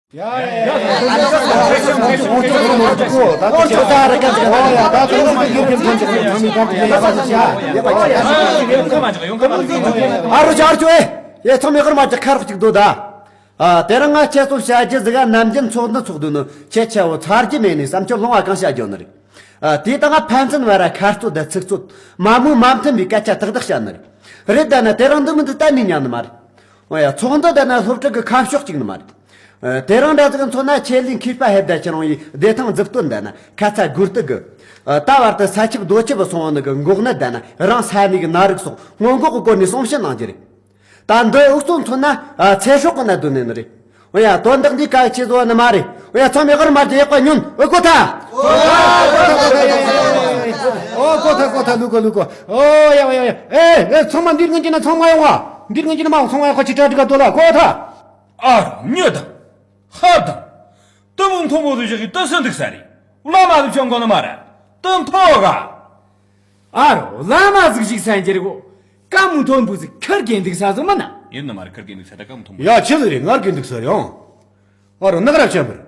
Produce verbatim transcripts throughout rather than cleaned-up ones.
ཡ་ཡ་ཡ། ཨ་ཅོ་ད་ར་ཀ་ཅིག་ཨོ་ཡ་ད་ཚོ་མ་གིར་གིར་ཐོན་ཅིག་ཡོང་མི་ཐོན་ཅིག་ཡོང་ཁ་མ་ཅིག་ཡོང་ཁ་མ་ཅིག་ཡོང་ཁ་མ་ཅིག་ཡོང་ཁ་མ་ཅིག་ཨ་རོ་ཅོ་ཨ་རོ་ཅོ་ཨེ། ཡ་ཚང་མས་ཧར་མ་ཅིག་ཁ་རོག་ཅིག་དོ་ད། ཨ་དེ་རིང་ང་ཁྱེད་ཚོ་བཤད་རྒྱུ་ཟིག་ག་ནམ་རྒྱུན་ཚོགས་འདུ་ཚོགས་དུས་ནི་ཁྱེད་ཆ་བོ་ཚར་རྒྱུ་མེད་ནི་བསམ་ཚུལ་ལོང་བ་གང་བཤད་རྒྱུ་ནི་རེད། ཨ་དེ་དང་ང་ཕན་ཚུན་བར་ཁ་རྩོད་དང་ཚིག་རྩོད་མ་མོས་མ་མཐུན་པའི་སྐད་ཆ་ཏག་ཏག་བཤད་ནི་རེད། རེད་ད་ན་དེ་རིང་འདི་མི་འདི་གཏན་ནས་ཉན་ནི་མ་རེད། འོ་ཡ་ཚོགས་འདུ་ད་ན་སློབ་ཕྲུག་གི་ཁ་ཕྱོགས་གཅིག་ནི་མ་རེད། ཨ་དེ་རིང་འདྲ་ཟིག་མཚོན་ན་ཆེད་ལས་མཁས་པ་ཧེ་བདེ་ཆེ་རང་ཡི་བདེ་ཐང་མཛུབ་སྟོན་ད་ན་ཁ་ཚ་དགོས་གཏུག་གི། ཨ་ད་བར་དུ་ས་ཁྱབ་རྡོ་ཁྱབ་སོང་བ་ནི་གི་འགོག་ནད་ད་ན་རང་ས་ནས་གི་ནད་རིགས་སོགས་སྔོན་འགོག་གི་སྐོར་ནས་གསུང་བཤད་གནང་རྒྱུ་རེད། ད་འདི་འུ་ཚོ་མཚོན་ན་ཨ་ཚེ་སྲོག་གི་གནད་དོན་ནས་ནི་རེད། འོ་ཡ་དོན་དག་འདི་གལ་ཆེ་བཟོ་བ་ནི་མ་རེད། འོ་ཡ་ཚང་མས་ཧར་མ་རྒྱ་ཡག་པ་ཉོན་ཨུ་གོ་ཐ། ཨོ་གོ་ཐ་གོ་ཐ་ལུ་གོ་ལུ་གོ། ཨོ་ཡ་ཡ་ཡ། ཨེ་ཨེ་ཚང་མ་འདིར་ངན་གྱི་ན་ཚང་མ་ཡོང་བ། འདིར་ངན་གྱི་ན་མ་ཚང་མ་ཡོང་ཁ་ཅི་གྲ་སྒྲིག་ག་དོ་ལ་གོ་ཐ། ཨ་རོ་ཉོ་དང་། ཧ་དང་། ཏི་མུ་མཐོན་པོ་དུ་བཞག་གི་ཏི་སུ་འདུག་ས་རེད། བླ་མ་དུ་བྱང་གོ་ནི་མ་ར། ཏི་མཐོ་ག་ཨ་རོ་བླ་མ་ཟིག་ཞིག་སན་ཅེ་རེ་གོ། ཀ་མུ་མཐོན་པོ་ཟིག་ཁར་གེ་འདུག་ས་ཟིག་མ་ན། ཡིན་ནི་མ་རེད་ཁར་གེ་འདུག་ས་ད་ཀ་མུ་མཐོན་པོ། ཡ་ཆི་ཟིག་རེད་ངར་གེ་འདུག་ས་རེད་ཨང་། ཨ་རོ་ནག་ར་བྱམས་པར།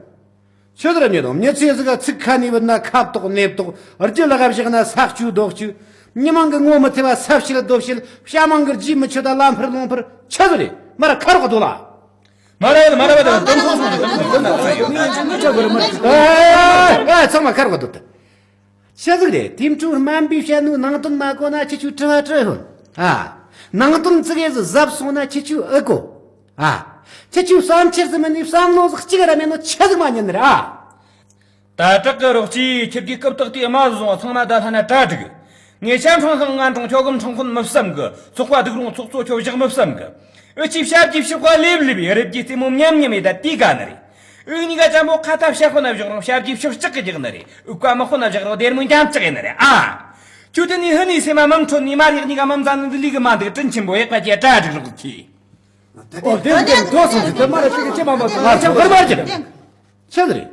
ཆི་ཟིག་ར་ཉེ་དང་མྱི་ཚེ་ཟིག་ག་ཚིག་ཁ་ནས་བུད་ན་ཁབ་ཏོག་ནེབ་ཏོག་རྒྱུ་ལ་ག་བཞག་ན་ས་བཅུ་རྡོ་བཅུ། མྱི་མང་གི་ངོ་མི་ཐེ་བ་ས་བཤད་རྡོ་བཤད་བྱ་མང་གི་རྗེས་མི་ཆོད་ད་ལམ་འཕུར་ལུང་འཕུར་ཆི་ཟིག་རེད་མ་ར་ཁ་རོག་ག་དོ་ལ། མ་ར་ཡོད་མ་ར་བ་དང་དམ་ཚོགས་སོང་དང་དམ་ཚོགས་སོང་དང་ཡོད་མེད་ཅི་མི་ཆ་གི་རེད་མ་ར། ཨ་ཚང་མ་ཁ་རོག་ག་དོ་ད། ཆི་ཟིག་རེད་དེ་འཕྲུལ་སྨན་པའི་བཤད་ནོ་ནང་དོན་མ་གོ་ན་ཁྱི་ཆུ་དྲི་བ་དྲི་ཧོན། ཨ། ནང་དོན་ཙི་གེ་ཟིག་ཟབ་སོང་ན་ཁྱི་ཆུ་ཨི་གོ། ཨ། ཁྱི་ཆུ་བསམ་འཆར་ཟིག་མིན་ནི་བསམ་བློ་ཟིག་གཅིག་ར་མེད་ནོ་ཆི་ཟིག་མ་ཉན་ནི་རེད་ཨ། ད་དྲག་གི་རོགས་ཀྱིས་ཁྱེད་ཀྱི་སྐབས་དག་དེ་དམའ་བཟུང་བ་ཚང་མ་ད་ལྷ་ན་གྲ་སྒྲིག་ངས་ཤ་འཕྲང་ཤང་ང་འཕྲང་ཁྱོ་གི་འཕྲང་ཁུན་མི་བསམ་གི་ཚོགས་པ་སྡུག་རུང་ཚོགས་གཙོ་ཁྱོ་བཞག་མི་བསམ་གི་ཨུ་ཅི་ཤར་གྱི་ཕྱི་ཁ་ལེབ་ལེབ་ཡི་རེབ་ཀྱི་རྩེ་མོ་མཉམ་མཉམ་ཡི་ད་དེ་ག་ནི་རེད། ཨུ་གཉིས་ཀ་ཅམ་པོ་ཁ་ཐབ་ཤ་ཁོ་ན་བཞག་རུང་ཤར་གྱི་ཕྱི་ལྕག་གི་རྒྱག་ནི་རེད། ཨུ་ཀ་མི་ཁོ་ན་བཞག་རུང་སྡེར་མོ་འགྱམ་ལྕག་ཡི་ནི་རེད་ཨ། ཁྱོད་དེ་ནི་ཧི་ནི་སེ་མ་མམ་ཁྲོད་ནི་མ་རེག་གཉིས་ཀ་མམ་ཟ་ནི་འདི་ལི་གི་མ་འདུག་དྲིན་ཆེན་པོ་ཡག་པ་ཅེ་གྲ་སྒྲིག་རོགས་གྱིས། ཨོ་དེ་དེ་དེ་ཐོག་སོང་ཅི་དེ་མ་རེད་ཅིག་ཅི་མ་མ་ཐོག་མ་ཆ་བར་མ་ཅི། ཆི་ཟིག་རེད།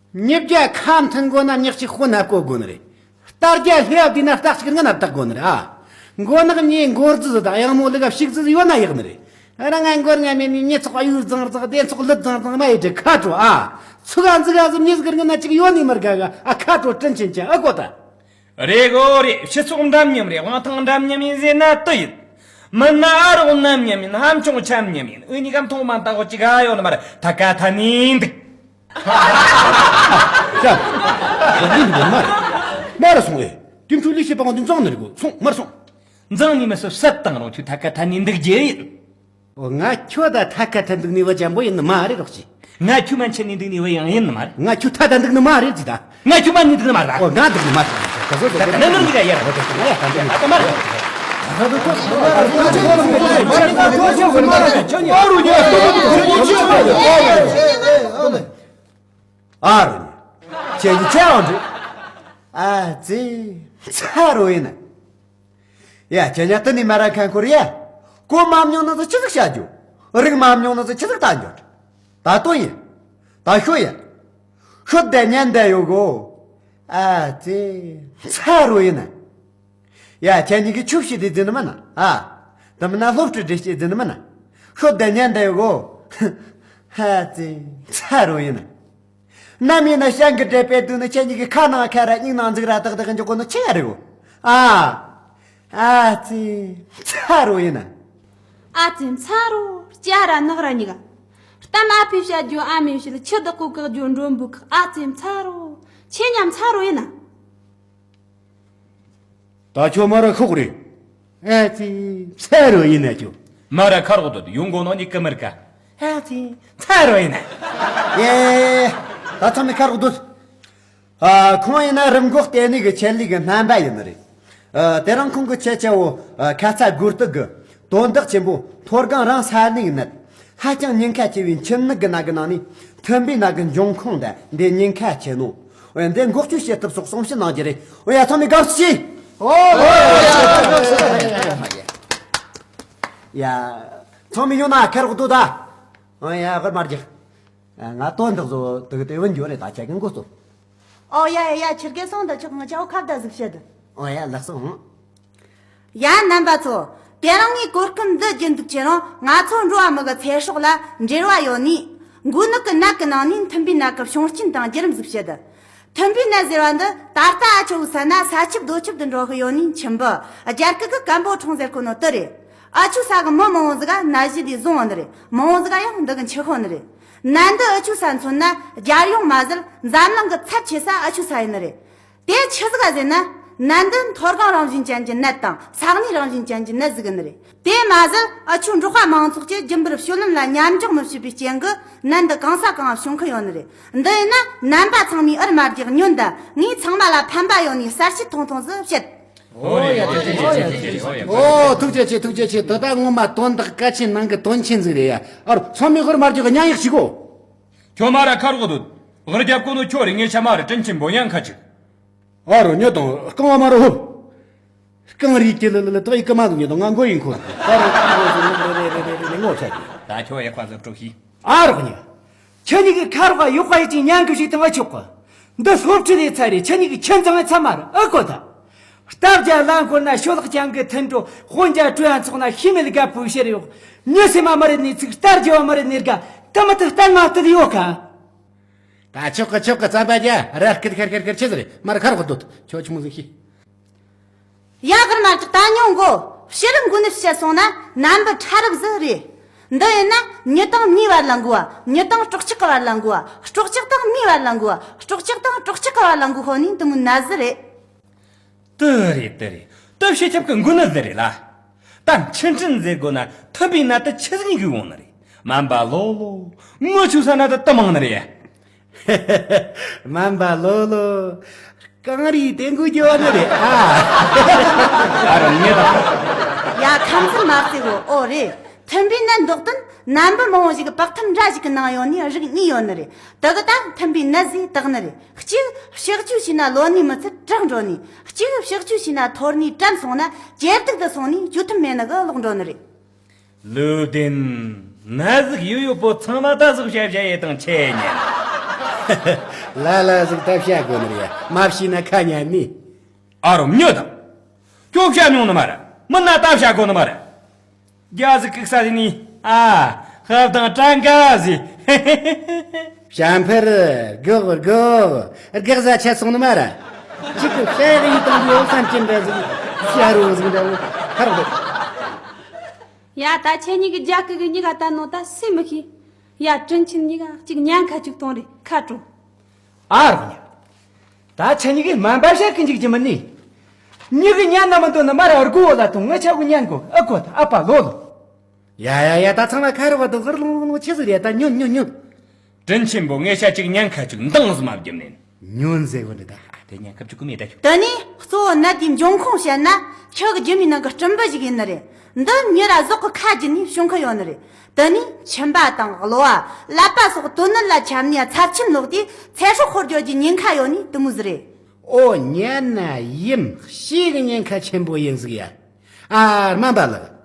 མྱི་བརྒྱ་ཁ་མཐུན་དགོས་ན་མྱི་གཅིག་དཔོན་ན་བསྐོ་དགོས་ནི་རེད། རྟ་བརྒྱ་ལྷེབ་བསྡད་ན་རྟ་གཅིག་ལྔ་ན་བདག་དགོས་ནི་རེད་ཨ། མགོ་ནག་མྱི་མགོ་རྫི་ཟིག་དང་གཡང་མོ་ལི་ག་ཕྱུགས་རྫི་ཟིག་ཡོད་ན་ཡག་ནི་རེད། རང་ང་མགོ་ང་མེད་ནི་མྱི་ཚོགས་གཡུག་ཙང་ཙང་སྡེ་ཚོགས་ལུད་ཙང་ཙང་མ་ཡི་དྲི་ཁ་དྲོ་ཨ། ཚུགས་ཨ་འཛུགས་ཨ་ཟིག་མྱི་ཟིག་རིང་ན་གཅིག་ཡོད་ནི་མི་དགའ་ག་ཨ་ཁ་དྲོ་དྲིན་ཆེན་ཅན་ཨ་གོ་ད། རེད་གོ་རེད། སྤྱི་ཚོགས་འདྲ་མཉམ་རེད། དབང་ཐང་འདྲ་མཉམ་ཡིན་ཟེར་ན་དུ་ཡིན། མིན་ན་ཨ་རོགས་རྣམ་མཉམ་ཡིན། ཧམ་ཆུང་ཆམ་མཉམ་ཡིན། འུ་གཉིས་ཀ་མཐོང་མ་ལྟ་གོ་གཅིག་ཨ་ཡོད་ནི་མ་རེད། ཐ་ཀ་ཐ་ནི་འདུག་ཡ། འདི་འདི་མ་རེད། མ་རེད་སོང་ཨེ། དེ་འཕྲོ་ལི་ཤི་པ་གང་དུ་འཛང་ནི་རེད་གོ་སོང་མ་རེད་སོང་། འཛང་ནི་མི་སོ་སད་བཏང་རོགས་ཁྱོད་ཐ་ཀ་ཐ་ནི་འདུག་རྒྱུ་ཡིན། ཨོ་ང་ཁྱོད་ད་ཐ་ཀ་ཐ་འདུག་ནི་བ་འཇམ་པོ་ཡིན་ནི་མ་རེད་རོགས་ཅི། ང་ཁྱོད་མ་འཆི་ནི་འདུག་ནི་བ་ཡང་ཡིན་ནི་མ་རེད། ང་ཁྱོད་ཐ་ད་འདུག་ནི་མ་རེད་ཅི་ད། ང་ཁྱོད་མ་ནི་འདུག་ནི་མ་རེད། ཨོ་ང་འདུག་ནི་མ་རེད། ད་ད་ད་ད་ནི་འདུག་ཡ་ཡ་ར་ད་ད་ད་ད་མ་རེད། ཨ་རུ་ཉི་ཁྱེད་ཀྱི་ཆེ་བ་འདྲི། ཨ་ཙི། ཚ་རུ་ཡིན་ན། ཡ་ཁྱེད་ཉག་ཏུ་ནི་མ་ར་ཁན་ཁོར་ཡ། གོ་མ་མྱོང་ན་ཚོ་ཆི་ཟིག་བྱ་རྒྱུ། རིག་མ་མྱོང་ན་ཚོ་ཆི་ཟིག་ལྟ་རྒྱུ། ད་དོ་ཡིན། ད་ཤོ་ཡ། ཤོ་དེ་ཉན་དེ་ཡོ་གོ། ཨ་ཙི། ཚ་རུ་ཡིན་ན། ཡ་ཁྱེད་གཉིས་ཀྱི་ཆུ་བྱི་དེ་འཛིན་མིན་ན་ཨ། དེ་མིན་ན་སློབ་ཕྲུག་འདྲེ་སྐྱེས་འཛིན་མིན་ན། ཤོ་དེ་ཉན་དེ་ཡོ་གོ། ཨ་ཙི། ཚ་རུ་ཡིན་ན། ནམ་ཡིན་ན་ཞང་གི་འདྲེ་དཔེ་དུས་ནི་ཁྱེད་གཉིས་ཀྱི་ཁ་ནང་ཁ་ར་སྙིང་ནང་འཛུགས་ར་ཏག་ཏག་འཇོག་གོ་ནི་ཆི་ཡ་རེད་གོ། ཨ། ཨ་ཙི། ཚ་རུ་ཡིན་ན། ཨ་ཙི་ཚ་རུ་སྐྱ་ར་ནག་ར་གཉིས་ཀ། གཏམ་ཨ་ཕས་བཤད་རྒྱུ་ཨ་མས་བཤད་ཆུ་བདག་པོ་བཀག་རྒྱུ་མགྲོན་པོ་བཀག་ཨ་ཙི་ཚ་རུ། ཆེ་ཉམ་ཚ་རུ་ཡིན་ན། ད་ཁྱོད་མ་ར་ཤོག་རེད། ཨ་ཙི། ཚ་རུ་ཡིན་ན་ཁྱོད། མ་ར་ཁ་རོག་སྡོད་ཡོང་གོ་ནོ་ནི་ཀི་མར་ཀ། ཨ་ཙི། ཚ་རུ་ཡིན་ན། ཡེ། ད་ཚང་མས་ཁ་རོག་སྡོད། ཨ། ཁོང་ཡིན་ན་རིམས་འགོག་ལྟེ་གནས་ཀྱི་ཆེད་ལས་ཀྱི་རྣམ་པ་ཡིན་ནི་རེད། ཨ། དེ་རིང་ཁོང་གི་ཆེད་ཆེ་བོ། ཨ། ཁ་ཚ་དགོས་གཏུག་གི་དོན་དག་ཆེན་པོ་མཐོ་སྒང་རང་ས་གནས་ཀྱི་ནད། ཧ་ཅང་ཉེན་ཁ་ཆེ་བའི་འཆི་ནད་ཀྱི་ནད་ཀྱི་ནང་ནས་མཐུན་པའི་ནད་ཀྱི་འབྱུང་ཁུངས་དང་འདི་ཉེན་ཁ་ཆེ་ནོ། འོ་ཡ། འདི་འགོག་བཅོས་བྱེད་ཐབས་སོགས་གསུང་བཤད་གནང་རྒྱུ་རེད། འོ་ཡ། ཚང་མས་དགའ་བསུ་ཞུ། ཨོ། ཡ། ཚང་མས་ཡོང་ན་ཁེར་རོགས་འདུག་ད། འོ་ཡ། ཧར་མ་རྒྱག་ང་དོན་དག་བཟོ་དུ་དེ་བུན་འགྱོ་རེད། ད་ཁྱེད་ཀྱི་འགོ་གཙོ། ཨོ་ཡ་ཡ་ཡ། ཁྱེད་ཀྱི་སོང་ད་ཆོག་ང་ཅའོ་ཁ་བརྡ་ཟིག་བཤད་དུ། ཨོ་ཡ། ལགས་སོ། ཧུང་། ཡ། རྣམ་པ་ཚོ། དེ་རིང་ངའི་གོ་སྐབས་འདི་བརྒྱུད་འདུག་ཁྱེད་རང་ང་ཚོ་འགྲོ་བ་མི་གི་ཚེ་སྲོག་ལ་འབྲེལ་བ་ཡོད་ནི། མགོ་ནག་གི་ནད་ཀྱི་ནང་ནས་མཐུན་པའི་ནད་ཀྱི་བྱུང་རྐྱེན་དང་བརྒྱུད་རིམ་ཟིག་བཤད། མཐུན་པའི་ནད་ཟེར་བ་འདི་ད་ལྟ་ཨ་ཆོ་བོའི་ས་ན་ས་ཆུ་རྡོ་ཆུ་དུ་འགྲོ་གི་ཡོད་ནི་ཆེན་པོ། རྒྱ་སྐད་ཀྱི་སྐམ་པོ་ཁྲོང་ཟེར་གོ་ནོ་དེ་རེད། ཨ་ཆོའི་ས་གི་མི་མང་བོ་ཟིག་ག་ནད་གཞི་འདི་བཟུང་བ་ནི་རེད། མང་བོ་ཟིག་ག་ཡང་འདི་གི་འཆི་ཤོག་ནི་རེད། ནད་འདི་ཨ་ཆོའི་ས་མཚོན་ན་རྒྱལ་ཡོངས་མ་ཟད་འཛམ་གླིང་གི་ཚབས་ཆེ་ས་ཨ་ཆོའི་ས་ཡིན་ནི་རེད། དེ་ཆི་ཟིག་ག་ཟེར་ན། ནད་འདི་མཐོ་སྒང་རང་བཞིན་ཅན་གྱི་ནད་དང་ས་གནས་རང་བཞིན་ཅན་གྱི་ནད་ཟིག་ནི་རེད། དེ་མ་ཟད་ཨ་ཆོའི་འབྲོག་པ་མང་ཚོགས་ཀྱིས་རྒྱུན་པར་སྤྱོད་ལམ་ལ་མཉམ་འཇོག་མི་བྱེད་པའི་རྐྱེན་གྱིས་ནད་འདི་གང་ས་གང་བྱུང་གི་ཡོད་ནི་རེད། འདི་ཡིན་ན་རྣམ་པ་ཚང་མས་ཨུར་མ་རྒྱག་ཉོན་དང་ངས་ཚང་མ་ལ་ཕན་པ་ཡོད་ནི་གསལ་བཤད་ཐུང་ཐུང་ཟིག་བཤད། ཨོ་ཡ་ཐུགས་རྗེ་ཆེ། ཨོ་ཐུགས་རྗེ་ཆེ། ཐུགས་རྗེ་ཆེ། དེ་ད་ངོ་མ་དོན་དག་གལ་ཆེན་ནང་གི་དོན་ཆེན་ཟིག་རེད་ཡ། ཨ་རོ་ཚང་མས་ཨུར་མ་རྒྱག་གི་མཉན་ཡག་ཞིག་གོ། ཁྱོད་མ་ར་ཁ་རོག་སྡོད། ཨུར་རྒྱབ་གོ་ནོ་ཁྱོད་རེད། ངས་ཆ་མ་ར་དྲིན་ཆེན་པོ་ཉན་ཁ་ཅིག་ཨ་རོ་ཉོ་དང་རྐང་བ་མ་རོ་ཧུབ། རྐང་རིས་ཀྱི་ལི་ལི་ལི་ཏོག་ཡི་ཀི་མ་ཟིག་ཉོ་དང་ང་མགོ་ཡིན་ཁོ། ད་རོ་ཀི་ལི་ལི་ལི་ལི་ལི་ལི་ལི་ངོ་ཆ་གི་ད་ཁྱོད་ཡག་པ་ཟིག་སྤྲོ་ཤི། ཨ་རོག་ཉི། ཁྱེད་གཉིས་ཀྱི་ཁ་རོག་ཡོག་པ་ཡི་ཅིག་ཉན་གི་ཞིག་དང་ཨ་ཆོག་གི་འདི་སློབ་ཁྲིད་ལས་ཚར་རེད། ཁྱེད་གཉིས་ཀྱི་ཁྱིམ་ཚང་ཚང་མ་ར་ཨ་གོ་ད། རྟ་བརྒྱ་ལ་འཁོར་ན་ཤོ་ལག་ཅན་གི་མཐུན་གྲོགས་དཔོན་རྒྱ་སྤྲོ་ཡ་ཚོགས་ན་ཤི་མེད་དགའ་བོའི་ཕྱིར་ཡོག་མྱི་སེམས་མ་མི་རེད་ནི་ཚིག་རྟ་རྒྱལ་བ་མི་རེད་ནི་དགའ་དུ་མི་དུ་རྟ་ང་དུ་ཡོད་ག་ད་ཆོག་གི་ཆོག་གི་རྩམ་པ་རྒྱ་ར་སྐད་ཁར་ཁར་ཁར་ཁར་ཆི་ཟེར་མར་ཁར་གོ་དོད་ཁྱོད་ཆི་མོ་ཟིག་ཤི། ཡ་གར་མ་ཅིག་ད་ཉོ་མགོ་ཕྱི་རིམ་མགོ་ནས་བཤད་སོང་ན་ནན་པོ་ཕྲ་རབ་ཟིག་རེད། འདི་ཡིན་ན་མྱི་དང་མྱིའི་བར་ལ་འགོ་བ། མྱི་དང་སྲོག་ཆགས་ཀྱི་བར་ལ་འགོ་བ། སྲོག་ཆགས་དང་མྱིའི་བར་ལ་འགོ་བ། སྲོག་ཆགས་དང་སྲོག་ཆགས་ཀྱི་བར་ལ་འགོ་ཤོག་ནི་དུ་མོ་ནད་ཟིག་རེད། དེ་རེད་དེ་རེད། དེ་ཕྱི་ཁྱབ་ཀྱི་མགོ་ནད་ཟིག་རེད་ལ། ད་ཆི་འཕྲིན་ཟེར་དགོས་ན་ཐུབ་པའི་ནད་དེ་ཆི་ཟིག་གི་འོང་ནི་རེད། སྨན་པ་ལོ་ལོ། ངོ་ཆུ་ས་ན་དེ་དུ་མང་ནི་རེད། སྨན་པ་ལོ་ལོ། རྐང་རིས་དེ་འགུལ་རྒྱུ་བ་ནི་རེད་ཨ། ཨ་རོ་ངེད་དང་། ཡ་ཁམས་ཚན་མ་རྩེ་གོ་ཨོ་རེད། མཐུན་པའི་ནད་འདོགས་དོན་ནན་པོ་མང་བོ་ཞིག་གི་བག་ཐུམ་འདྲ་ཞིག་གི་ནང་ཡོད་ནི་རིགས་གཉིས་ཡོད་ནི་རེད། དེ་གི་ད་མཐུན་པའི་ནད་ཟེར་དག་ནི་རེད། གཅིག་ཕྱག་བཅོས་བྱས་ན་ལོ་ནི་མི་ཚད་དྲག་འགྲོ་ནི། གཅིག་ཕྱག་བཅོས་བྱས་ན་ཐོར་ནི་དྲན་སོང་ན་ཇེ་སྡུག་ཏུ་སོང་ནི་བཅོས་ཐུབ་མེད་ནི་གི་ལོག་འགྲོ་ནི་རེད། ལུས་ལྡན། ན་ཟིག་ཡོད་ཡོད་པོ་ཚང་མ་ད་ཟིག་བྱ་བྱ་ཡེ་དང་ཆེ་ཉན། ལ་ལ་ཟིག་ད་བྱ་དགོས་ནི་རེད་མ་བྱས་ན་ཁ་ཉན་ནི། ཨ་རོ་མྱོ་དང་། ཁྱོད་བྱ་མྱོང་ནི་མ་རེད། མི་ན་ད་བྱ་དགོས་ནི་མ་རེད། རྒྱ་ཟིག་གིག་ས་ཟིག་ནི། ཨ། ཧབ་དང་ཀྲང་ག་ཟིག་བྱ་འཕུར། སྒུག་སྒུག་སྒུག་ཟ་ཆ་སོང་ནི་མ་རེད། གཅིག་གི་བྱ་ཡག་ཡིན་དང་ཡོད་བསམ་གྱིན་འདྲ་ཟིག་བྱ་རོ་ཟིག་འདྲ་བོ་ཧར་འདུག་ཡ་ད་ཁྱེད་གཉིས་ཀྱི་རྒྱ་སྐད་གི་གཉིས་ཀ་ད་ནོ་ད་སུས་མི་ཤེས། ཡ་དྲིན་ཆེན་གཉིས་ཀ་གཅིག་ཉན་ཁ་གཅིག་གཏོང་རེ་ཁ་དྲོ། ཨ་རོགས་ཉ། ད་ཁྱེད་གཉིས་ཀྱི་སྨན་པ་བཤད་གི་འཇུག་རྒྱུ་མིན་ནི། མྱི་གི་ཉན་ན་མི་འདོད་ན་མ་ར་སྒོ་བོ་ལ་ཐོང་ངི་ཆ་གི་ཉན་གོ་ཨ་གོ་ད་ཨ་ཕ་ལོ་ལོ། ཡ་ཡ་ཡ་ད་ཚང་མ་ཁ་རོག་ག་དུ་ཧུར་ལོང་ལོང་ཆི་ཟིག་རེད་ད་ཉོན་ཉོན་ཉོན། དྲིན་ཆེན་པོ་ངས་ཤ་གཅིག་ཉན་ཁ་གཅིག་འདང་ཟིག་མ་བརྒྱབ་ནས། ཉོན་ཟེར་གོ་འདི་ད། དེ་ཉན་ཁ་གཅིག་གི་མེད་ད་ཁྱོད། དེ་ནས་གཙོ་བོ་ནད་དེའི་འབྱུང་ཁུངས་བཤད་ན་ཁྱོད་ཀྱི་རྒྱུ་མའི་ནང་གི་སྲིན་འབུ་ཞིག་ཡིན་ནི་རེད། འདི་མྱི་ར་ཟོག་གི་ཁ་རྒྱུ་ནས་བྱུང་གི་ཡོད་ནི་རེད། དེ་ནས་མཆིན་པ་དང་གློ་བ། ཀླད་པ་སོགས་དོན་ནད་ལ་ཁྱབ་ནས་ཚབས་ཆེན་ལོག་དུས་ཚེ་སྲོག་ཤོར་རྒྱུ་གི་ཉེན་ཁ་ཡོད་ནི་དེ་མོ་ཟིག་རེད། ཨོ་ཉན་ན་ཡིན་ཤི་གི་ཉེན་ཁ་ཆེན་པོ་ཡིན་ཟིག་ཡ། ཨ་སྨན་པ་ལགས།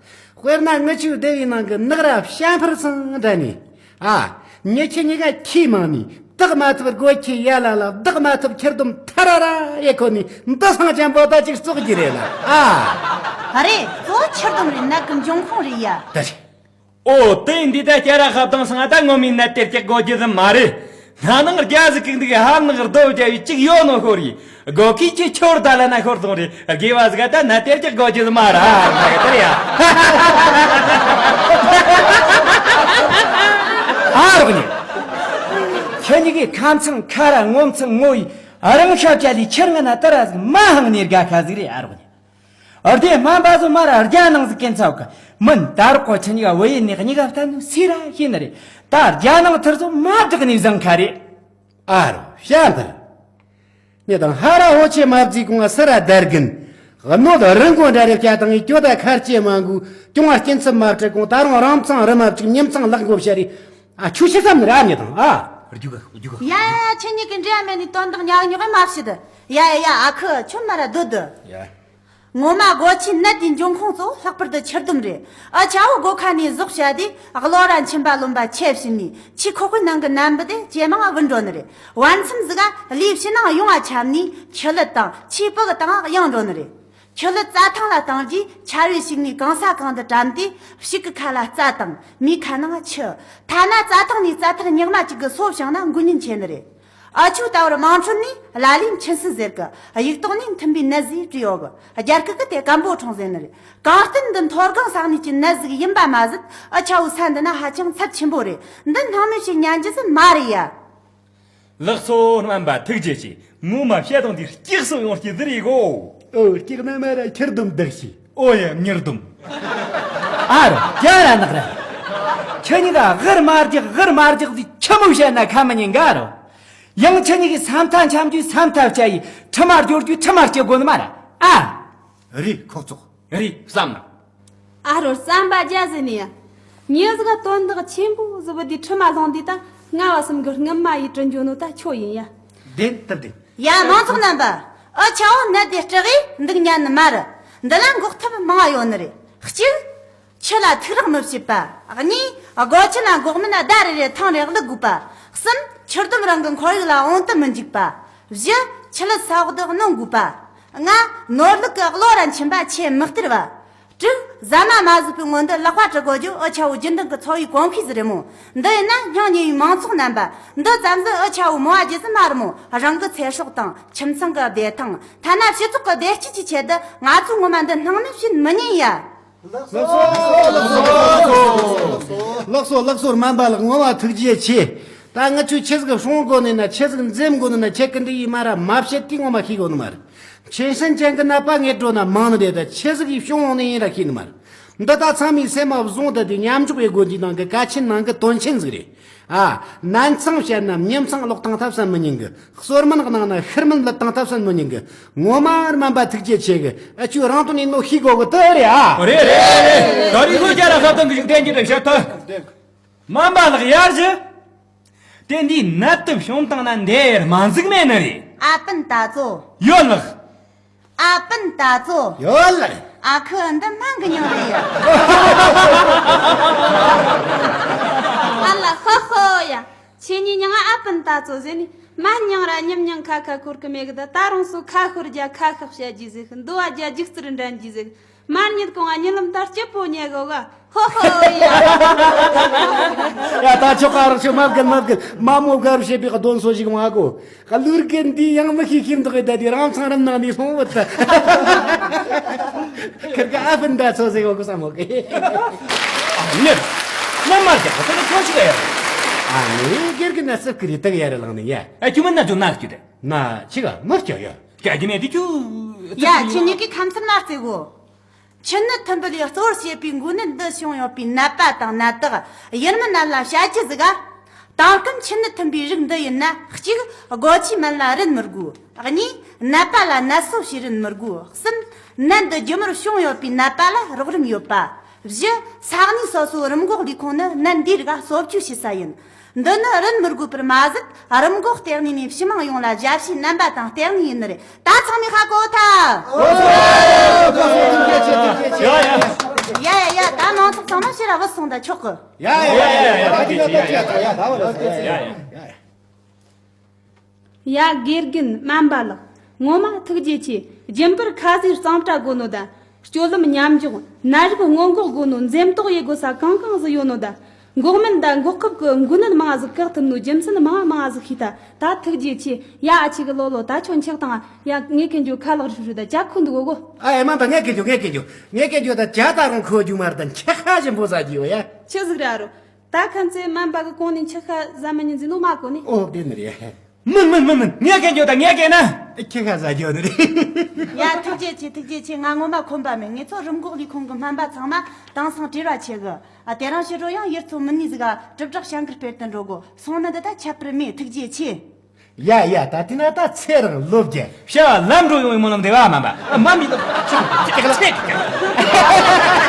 དཔེར་ན་ངི་ཆོའི་སྡེ་བའི་ནང་གི་ནག་ར་བྱ་འཕུར་ཚང་འདྲ་ནི། ཨ། མྱི་ཁྱི་གཉིས་ཀ་ཁྱི་མང་ནི། བདག་མ་ཐུབ་སྒོ་ཁྱི་ཡ་ལ་ལ་བདག་མ་ཐུབ་ཁྱི་ལྡོམ་ཐ་ར་ར་ཡེ་ཁོ་ནི་འདི་སང་ཅན་པོ་ད་ཅིག་བཙོག་གི་རེད་ལ། ཨ། རེད་གཙོ་བོ་ཁྱི་ལྡོམ་རེད་ནད་གི་འབྱུང་ཁུངས་རེད་ཡ། ད་རེད། ཨོ་དེ་འདི་ད་སྐྱ་ར་ཧབ་དང་སང་ད་ངོ་མའི་ནད་དེ་སྐྱག་དགོས་རྒྱུ་ཟིག་མ་རེད། ན་ནིང་རྒྱ་ཟིག་གིས་འདུག་ཧ་ནག་རྡོ་རྒྱ་ཡི་གཅིག་ཡོད་ནོ་ཤོར་ཡི། སྒོ་ཁྱི་ཁྱི་ཁྱོར་ད་ལ་ན་ཤོར་སོང་རེད། དགེ་བ་ཟིག་ད་ན་དེར་ཀྱི་དགོས་རྒྱུ་ཟིག་མ་ར་ད་ག་དེར་ཡ། ཨ་རོགས་ཉེ། ཁྱེད་གཉིས་ཀའི་ཁམས་ཚང་ཁ་ར་ངོ་མཚང་ངོ་ཡི་རང་ཤ་བཅད་ལས་ཁྱེར་ང་ན་ད་ར་ཟིག་མ་ཧང་ནས་དགའ་ཁ་ཟིག་རེད་ཨ་རོགས་ཉེ། ཨར་དེ་སྨན་པ་ཚོ་མ་ར་རྒྱ་ནང་ཟིག་གན་ཚ་བ་ག་མིན་ད་རོགས་གོ་ཁྱེད་གཉིས་ཀ་བོད་ཡིན་ནི་གཉིས་ཀ་བསྟན་ནོ་སི་ར་ཤེས་ནི་རེད། ད་རྒྱ་ནང་ཐུར་ཚོ་མ་བསྒྲགས་ནས་བཟང་ཁ་རེད། ཨ་རོ་ཤ་འདིར། ངས་དང་ཧ་ར་ཧོ་ཆེ་མ་བརྩིས་གོང་ང་སི་ར་དར་གིན། གནོད་རི་མགོ་འདྲ་རེ་བྱ་དང་ངས་གྱོད་ད་ཁར་ཅེ་མ་འགུ་གྱོང་བ་སྐྱིན་ཚབ་མ་སྤྲད་གོང་ད་རུང་རང་མཚང་རི་མ་བཅུག་ཉིམ་ཚང་ལག་མགོ་བཤའ་རེ། ཨ་ཆུ་ཤི་བསམ་ནི་ར་ངས་དང་ཨ། རྒྱུག་ག་རྒྱུག་ག་ཡ་ཡ་ཡ་ཁྱེད་གཉིས་ཀྱི་འབྲེལ་བ་མེད་ནི་དོན་དག་ཉག་ཉོག་མ་བྱེད། ཡ་ཡ་ཡ་ཨ་ཁུ་ཁྱོད་མ་ར་སྡོད་སྡོད། ཡ། ངོ་མ་སྒོ་ཁྱིའི་ནད་དེའི་འབྱུང་ཁུངས་གཙོ་བོ་ལྷག་པར་དུ་ཁྱི་ལྡོམ་རེད། ཨ་ཆ་བོ་སྒོ་ཁ་ནས་ཟོག་བྱ་དུས་གློ་ར་མཆིན་པ་རློན་པ་ཆེ་བཞིན་ནས་ཁྱི་ཁོག་པའི་ནང་གི་ནད་འབུ་དེ་ཇེ་མང་ང་བུད་འགྲོ་ནི་རེད། བར་མཚམས་ཟིག་ག་ལུས་ཕྱི་ནང་ཡོངས་ང་ཁྱབ་ནས་ཁྱི་ལུད་དང་ཁྱིའི་སྤུ་གི་སྟེང་ང་གཡེང་འགྲོ་ནི་རེད། ཁྱོད་ལ་རྩྭ་ཐང་ལ་བཏང་རྗེས་ཆར་བའི་ཞིག་ནས་གང་ས་གང་དུ་བཀྲམ་སྟེ། ཕྱུགས་ཀྱི་ཁ་ལ་རྩྭ་དང་མིའི་ཁ་ནང་ཆུ། ཐ་ན་རྩྭ་ཐང་ནས་རྩྭ་ཐར་ཉག་མ་གཅིག་གི་སོ་བྱུང་ན་འགུལ་ཉེན་ཆེ་ནི་རེད། ཨ་ཆུ་ལྟ་བུར་དམངས་ཁྲོད་ནས་ལ་ལས་འཕྲིན་སུ་ཟེར་གི། གཡུག་ཏོག་ནས་མཐུན་པའི་ནད་ཟིག་བྲིས་ཡོད་གི། རྒྱ་སྐད་གི་དེ་སྐམ་པོ་ཁྲོང་ཟེར་ནི་རེད། གང་ལྟར་འདི་མཐོ་སྒང་ས་གནས་ཀྱི་ནད་ཟིག་ཡིན་པ་མ་ཟད། ཨ་ཆ་བོ་ས་འདི་ན་ཧ་ཅང་ཚབས་ཆེན་པོ་རེད། འདི་སྣང་མེད་བྱེད་ཉན་རྒྱུ་ཟིག་མ་རེད་ཡ། ལགས་སོ། སྨན་པ་ཐུགས་རྗེ་ཆེ། ངོ་མ་བཤད་སྟངས་འདི་སྐྱག་སོ་ཡོང་སྐྱེ་ཟིག་རེད་གོ། ཨོ། སྐྱག་ན་མ་ར་ཁྱེར་སྡོམ་བདག་ཤི། ཨོ་ཡ། མྱུར་སྡོམ། ཨ་རོ། རྒྱ་ར་ནག་ར། ཁྱེད་གཉིས་ཀ་ཝིར་མ་རྒྱག་ཝིར་མ་རྒྱག་ཟིག་ཆི་མོ་བཤད་ན་ཁ་མི་ཉན་ག་རོ། ཡང་ཁྱེད་གཉིས་ཀྱི་ས་མཐའ་འཁྱམ་རྒྱུའི་ས་མཐའ་བཅའ་ཡི། ཁྲི་མ་སྒྱོར་རྒྱུའི་ཁྲི་མ་སྐྱེ་དགོས་ནི་མ་ར། ཨ། རེད། ཁོག་བཙོག་རེད། བསམ་ན། ཨ་རོ། བསམ་པ་རྒྱ་ཟེ་ནི་ཡ། ཉི་ཟིག་དོན་དག་ཆེན་པོ་ཟིག་བུ་དེ་ཁྲི་མ་ལྷུང་དུས་ད་ང་བ་གསུམ་གི་སྔུན་མ་ཡི་དྲི་འཇོ་ནོ་ད་ཁྱོ་ཡིན་ཡ། བདེན་སྟབས་བདེན། ཡ་མང་ཚོགས་རྣམ་པ། ཨ་ཆ་བོ་ནད་དེ་སྐྲག་གི་འདུག་ཉན་ནི་མ་རེད། འདི་ལ་འགོག་ཐབས་མང་ཡོད་ནི་རེད། གཅིག་ཆུ་ལ་ཐུག་རེག་མི་བྱེད་པ། གཉིས། སྒོ་ཆེན་ན་འགོག་སྨན་ཟླ་རེ་རེ་ཐེངས་རེ་བླུག་དགོས་པ། གསུམ། ཆུ་ལྡུམ་རང་གི་ཁོར་ཡུག་ལ་འོང་དུ་མི་འཇུག་པ། བཞི། ཆུ་ལུད་ས་འོག་ཏུ་གནོན་དགོས་པ། ལྔ། ནོར་ལུག་གི་གློ་ར་མཆིན་པ་ཆེ་མི་སྟེར་བ། དྲུག་ཟ་མ་མ་ཟོས་པའི་སྔོན་དུ་ལག་པ་བཀྲུ་དགོས་རྒྱུ་ཨུ་ཆ་བོ་རྒྱུན་ལྡན་གྱི་འཚོ་བའི་གོམས་གཤིས་ཟིག་རེད་མོ། འདི་ཡིན་ན་སྙིང་ཉེ་བའི་མང་ཚོགས་རྣམ་པ། འདི་ཙམ་ཟིག་ཨུ་ཆ་བོ་མོ་བ་རྒྱུ་ཟིག་མ་རེད་མོ། རང་གི་ཚེ་སྲོག་དང་ཁྱིམ་ཚང་གི་བདེ་ཐང་། ཐ་ན་སྤྱི་ཚོགས་ཀྱི་བདེ་སྐྱིད་ཀྱི་ཆེད་དུ་ང་ཚོས་ངོ་མ་འདི་སྣང་མེད་བྱེད་མི་ཉན་ཡ། ལགས་སོ། ལགས་སོ། ལགས་སོ། ལགས་སོ། ལགས་སོ། སྨན་པ་ལགས། ངོ་མ་ཐུགས་རྗེ་ཆེ། ད་ང་ཚོས་ཆི་ཟིག་སྲུང་དགོས་ནི་ན། ཆི་ཟིག་འཛེམ་དགོས་ནི་ན། ཁྱེད་ཀྱི་འདི་ཡིས་མ་ར་མ་བཤད་དུས་ངོ་མ་ཤེས་དགོས་ནི་མ་རེད། མཆིན་སྲིན་ཅན་གྱི་ནད་པ་ངེད་འགྲོ་ན་མང་ནི་རེད། ད་ཆི་ཟིག་གིས་བྱུང་ཡོང་ནི་ཡིན་ར་ཤེས་ནི་མ་རེད། འདི་ད་ཚང་མས་སེམས་མ་བཟུང་དེ་དེ་མཉམ་འཇོག་ཡེད་དགོས་འདི་ནང་གི་གལ་ཆེན་ནང་གི་དོན་ཆེན་ཟིག་རེད། ཨ། ནན་ཚང་བཤད་ན་མྱི་ཚང་ལོག་བཏང་ཐབས་བསམ་མི་ཉན་གི། གསོལ་སྨན་གནང་ན་ཤི་སྨན་ལ་བཏང་ཐབས་བསམ་མི་ཉན་གི། ངོ་མ་སྨན་པ་ཐུགས་རྗེ་ཆེ་གི། ཨ་ཆུ་རང་དོན་ཡིན་ནོ་ཤེས་དགོས་གི་དེ་རེད་ཨ། རེད་རེད་རེད། ད་རིང་ལྷོ་རྒྱ་ར་ཧབ་ཏང་གི་ཞིག་བསྟན་གྱི་རེད་བཤད་ཐལ། སྨན་པ་ལགས་ཡར་ཞུ། དེ་འདིའི་ནད་དུ་བྱུང་བཏང་ན་འདིར་མ་འཛུགས་མེད་ནི་རེད། ཨ་པན་ད་ཚོ། ཡོད་ལགས། ཨ་པན་ད་ཚོ། ཡོད་ལགས། ཨ་ཁུ་འདི་སྨན་གི་མྱིང་རེད་ཡ། ཨ་ལ་ཧོ་ཧོ་ཡ། ཁྱེད་གཉིས་མྱིང་ཨ་པན་ད་ཚོ་ཟེར་ནི། མ་མྱིང་ར་ཉམ་མྱིང་ཁ་ཁ་འཁོར་གི་མེད་གི། ད་ད་རུང་སུ་ཁ་ཤོར་རྒྱ་ཁ་ཤག་བཤད་རྒྱུ་ཟིག། འདུ་བ་རྒྱ་རྒྱུག་རྩལ་འགྲན་རྒྱུ་ཟིག། མར་ཉིད་གོང་ང་ཉི་ལམ་ལྟར་སྐྱིད་པོ་ཉལ་གོ་ག། ཧོ་ཧོ་ཡ། ཡ་ད་ཆོག་ག་རོགས་ཆོག་མ་བརྒལ་མ་བརྒལ། མ་མོ་དགའ་རུ་བྱེད་པའི་གདོན་སོ་ཞིག་མ་གོ། ག་ལུར་གན་འདི་ཡང་མི་ཤེས་ཤེས་འདུག་གི། ད་དེ་རང་ཚང་རང་ནང་ནས་ལྷུང་བུད་ད། ཁིར་ག་ཨ་ཕན་ད་ཚོ་ཟེ་གོ་གི་ས་མོ་གི། ཨ་ནི། མ་མ་རྒྱག་གི་ད་ནི་ཁྱོད་ཞིག་ཡ། ཨ་ནི་སྒེར་གི་ན་སྲིབ་གི་རི་དག་ཡ་རི་ལང་ནི་ཡ། ཨ་ཁྱོད་མ་ན་ཇོ་ན་ཁྱོད་དེ། ན་ཆི་ག་མི་སྐྱོ་ཡ། སྐྱ་གི་ནས་དེ་ཁྱོད། ཡ་ཁྱེད་གཉིས་ཀྱི་ཁམས་ཚུར་མ་རྩེ་གོ། མཆིན་ནད་ཐུམ་འབུ་ལས་གཙོ་བོར་བྱེད་པའི་འགོས་ནད་འདི་བྱུང་ཡོད་པའི་ནད་པ་དང་ནད་བདག་ཡུལ་མི་རྣམས་ལ་བྱ་རྒྱུ་ཟིག་ག། དེང་སྐབས་མཆིན་ནད་ཐུམ་པའི་རིགས་འདི་ཡིན་ན། གཅིག་སྒོ་ཆའི་སྨན་ལ་རིན་མི་དགོས། གཉིས་ནད་པ་ལ་ནད་གསོ་བྱེད་རིན་མི་དགོས། གསུམ་ནད་འདི་རྒྱུ་མར་བྱུང་ཡོད་པའི་ནད་པ་ལ་རོགས་རམ་ཡོད་པ། བཞི་ས་གནས་སོ་སོའི་རིམས་འགོག་ལས་ཁུངས་ནི་ནད་འདིའི་རིགས་གསོ་བཅོས་བྱེད་ས་ཡིན། འདི་ནི་རིན་མི་དགོས་པར་མ་ཟད། རིམས་འགོག་ལྟེ་གནས་ནས་ཕྱི་མང་ཡོངས་ལ་ཞབས་ཕྱིའི་རྣམ་པ་དང་ལྟེ་གནས་ཡིན་ནི་རེད། ད་ཚང་མས་ཧ་གོ་ཐལ། ཡ་ཡ་ཡ། ད་མང་ཚོགས་ཚང་མ་ཕྱིར་ར་བུད་སོང་ད་ཆོག་གི། ཡ་ཡ་ཡ་ཡ། ད་དེ་ཡ་ཡ་ཡ། ད་བུད་ལ་ཡ་ཡ་ཡ། ཡ་དགེ་རྒན་སྨན་པ་ལགས། ངོ་མ་ཐུགས་རྗེ་ཆེ། རྒྱུན་པར་ཁ་ཟས་གཙང་སྦྲ་དགོས་ནོ་དང་། སྤྱོད་ལམ་མཉམ་འཇོག་ནད་རིགས་སྔོན་འགོག་དགོས་ནོ། འཛེམ་དོགས་ཡེད་དགོས་ས་གང་གང་ཟིག་ཡོད་ནོ་དང་། འགོག་སྨན་དང་འགོག་ཁབ་ཀྱི་འགོས་ནད་མང་ཟིག་བཀག་ཐུབ་ནོ་རྒྱུ་མཚན་མང་མང་ཟིག་ཤེས་ཐལ། ད་ཐུགས་རྗེ་ཆེ། ཡ་ཨ་ཆེ་གི་ལོ་ལོ། ད་ཁྱོད་འཁྱག་དང་། ཡ་ངས་གན་རྒྱུ་ཁ་ལག་རིག་རིག་ད་ཇ་ཁུ་འདུག་གོ་གོ། ཨ་ཡ་མ་ད་ངས་གན་རྒྱུ་ངས་གན་རྒྱུ་ངས་གན་རྒྱུ་ད་ཇ་ད་རུང་ཁོ་རྒྱུ་མ་རེད། ད་འཁྱག་ཁ་ཞིམ་པོ་ཟ་རྒྱུ་ཡོད་ཡ། ཆི་ཟིག་རེད་ཨ་རོ། ད་ཁན་ཚེ་སྨན་པ་གི་གོང་ནས་འཁྱག་ཁ་ཟ་མི་ཉན་ཟིན་ནོ་མ་གོ་ནི། ཨོ་དེ་ནི་རེད། མིན་མིན་མིན་མིན། ངས་གན་རྒྱུ་ད་ངས་གན་ན། ཁྱི་ཁ་ཟ་རྒྱུ་ནི་རེད། ཡ་ཐུགས་རྗེ་ཆེ་ཐུགས་རྗེ་ཆེ། ང་ངོ་མ་ཁོམ་པ་མེད། ངེད་ཚོ་རིམས་འགོག་ལས་ཁུངས་གི་སྨན་པ་ཚང་མ་དེང་སང་བྲེལ་བ་ཆེ་གི། ཨ་དེ་རིང་ཕྱི་དྲོ་ཡང་ཡུལ་ཚོ་མི་ནི་ཟིག་ག་གྲུབ་གྲགས་བྱ་འགུལ་སྤེལ་དུ་འགྲོ་དགོ། སོང་ནི་འདི་ད་ཁྱད་པར་མེད། ཐུགས་རྗེ་ཆེ། ཡ་ཡ། ད་དེ་ན་ད་ཚེ་རིང་ལོ་བརྒྱ། བྱ་བ་ལམ་འགྲོ་ཡོང་བའི་སྨོན་ལམ་འདེབས་པ་མ་འབའ་མ་མི་དང་ཆུང་ཅིག་ལ་ཚེ་གི།